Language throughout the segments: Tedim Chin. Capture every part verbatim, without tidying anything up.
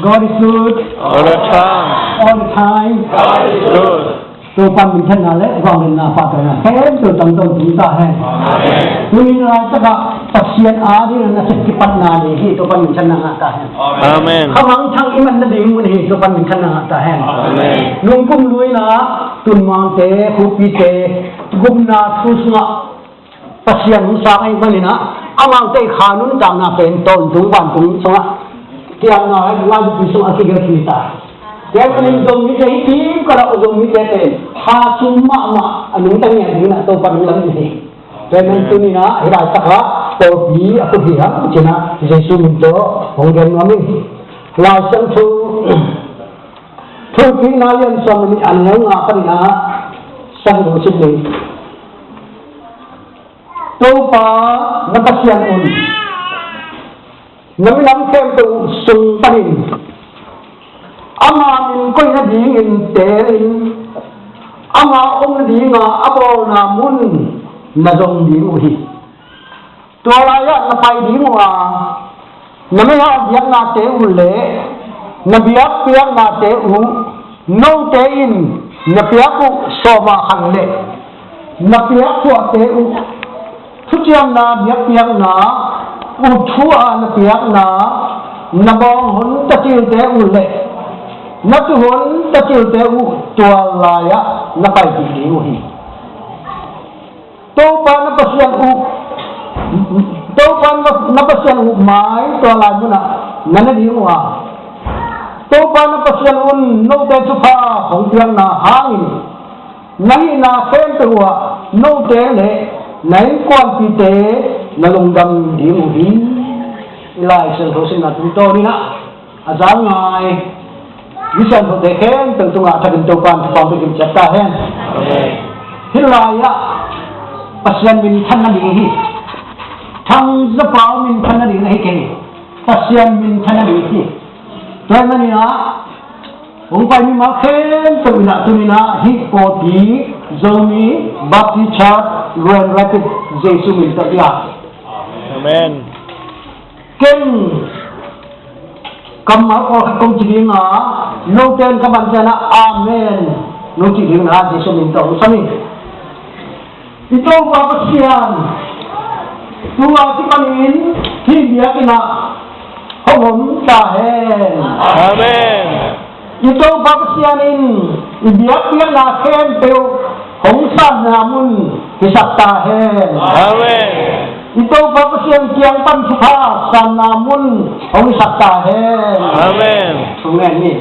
God is good. All the time. All the time. God is good. Topa minthanna le vangliatna, pahtawina khempeuh tang tawntung ta hen. Amen. Tuni laitakah Pasian adingin na sep kipatna ding hi. Topa minthanna ngah ta hen. Amen. Khamangthang i man nading mun hi. Topa minthanna ngah ta hen. Amen. Nungkum luina tunmangte, khupite gupna thu sungah Pasian hong sang ahih manin ah, amaute kha nuntakna pen tawntung vantung sungah kiamna hai laibupi sungah a kigelh khin ta. Tua ahih manin Zomite hi kim ka lau, Zomite pen kha sung mahmah a nungta ngiat dingin ah Topa hong lam ding hi. Tua ahih manin tuni-in ah hih laitakah pawlpi a khut hi hang ci-in ah Jesuh min tawh hong gen nuam ing. Lai Siangtho Thuhilhna lian sawm le nih, a neu nga panin ah sangin hong sim ding. Topa na Pasian un na minam khempeuh sung panin ama min koih nadingin teelin, ama om nadinga a bawlna mun na zong ding uh hi. Tua lai-ah na pai ding uh a, na meiah biaknate uh le na biakpiaknate uh note in na piak uh sawma khan le na piak thuahte uh, thuciamna biakpiakna, ut thu-a na piakna, na bawng hon tacilte uh le na tuuhon tacilte uh tua lai-ah na paipih ding uh hi. Topa na Pasian uh, Topa na, na Pasian uh mai tua lai munah na ne ding uh a, Topa na Pasian un note thupha hong piakna hangin na hihna khempeuh uh ah note le na innkuanpihte na lungdam ding uh hi. I Lai Siangtho simna tungtawn in ah a za ngai mi siangthote khempeuh tungah a thakin Topa in thupha hong pia kim ciat ta hen. Hih lai-ah Pasian minthan nading hi. Thang Za Pau minthan nading ahi kei hi. Pasian minthan nading hi. Tua ahih manin ah hong pai mimal khempeuh in ah tuni-in ah hih pawlpi Zomi Baptist Church Grand Rapids Jesuh min tawh hi a. Amen. Ken kammal pawlkhat kong ci ding a, note in ka man ciangin ah amen nong cih ding a, Jesuh min tawh hong sam ing. I Topa Pasian, tu-a kipanin hih biakinn ah hong om ta hen. Amen. I Topa Pasian in i biakpiakna khempeuh hong sanna mun hisak ta hen. Amen. I Topa Pasian kiang pan thupha sanna mun hong hisak ta hen. Amen. Thungen ni.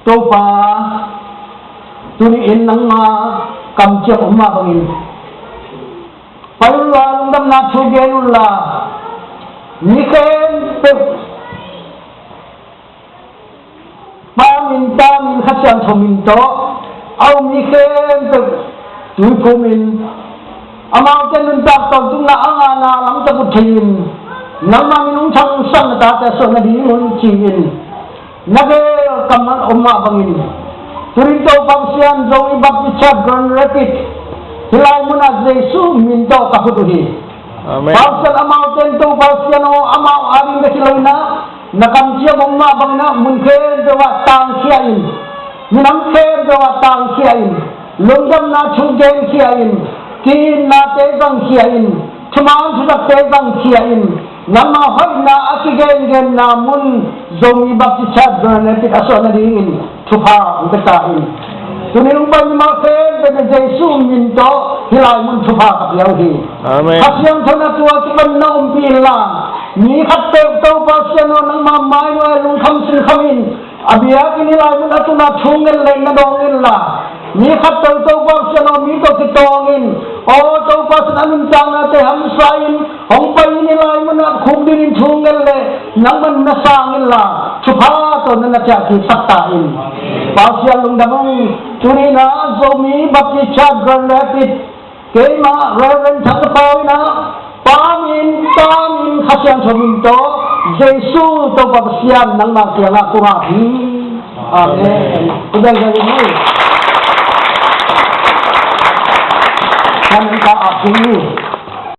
Topa, tuni-in nangma kamciam om mah bangin pai unla, lungdamna thu gen unla, mi khempeuh Pa min, Tapa min, Kha Siangtho min tawh a um mi khempeuh tuiphum in, amaute nuntak tawntungna a ngahna lamtak uh thei-in, nangmah min hong thangsak na tate a suah nadingun ci-in na gel kammal om mah bangin, tuni-in Topa Pasian, Zomi Baptist Church Grand Rapids hih lai munah Jesuh min tawh ka khut uh hi. Amen. Pasian, amaute in Topa Pasian aw, amau ading bek hi lo-in ah, na kamciam om mah bangin ah mun khempeuh ah tangkhia in, minam khempeuh ah tangkhia in, lungdamna thu genkhia in, ki-itnate zangkhia in, thuman thutakte zangkhia in, nangma hoihna a kigengenna mun Zomi Baptist Church Grand Rapids a suah nadingin thupha hong pia ta in. Tuni hong pai mimal khempeuh in Jesuh min tawh hih lai mun thupha ka pia uh hi. Amen. Kha Siangtho in ah tu-a kipan na ompih inla, mi khatpeuh Topa Pasian aw, nangma mai nuai-ah lungkham sinkham in, a biakinn hih lai mun a tun ah thu ngen le na dawng inla, mi khatpeuh Topa Pasian aw, mi tawh kitawng in, aw Topa Pasian, a nuntaknate hamsa in, hong pai in, hih lai mun ah khukdin in thu ngen le nangman na sang inla, thupha tawh na na ciahkiksak ta in. Pasian lungdam ung. Tuni-in ah Zomi Baptist Church Grand Rapids, keimah Reverend Thang Za Pau in ah Pa min, Tapa min, Kha Siangtho min tawh Jesuh Topa Pasian nangma kiangah kong ap hi. Amen. Amen. Kong ap hi. Amen. Kong ap hi.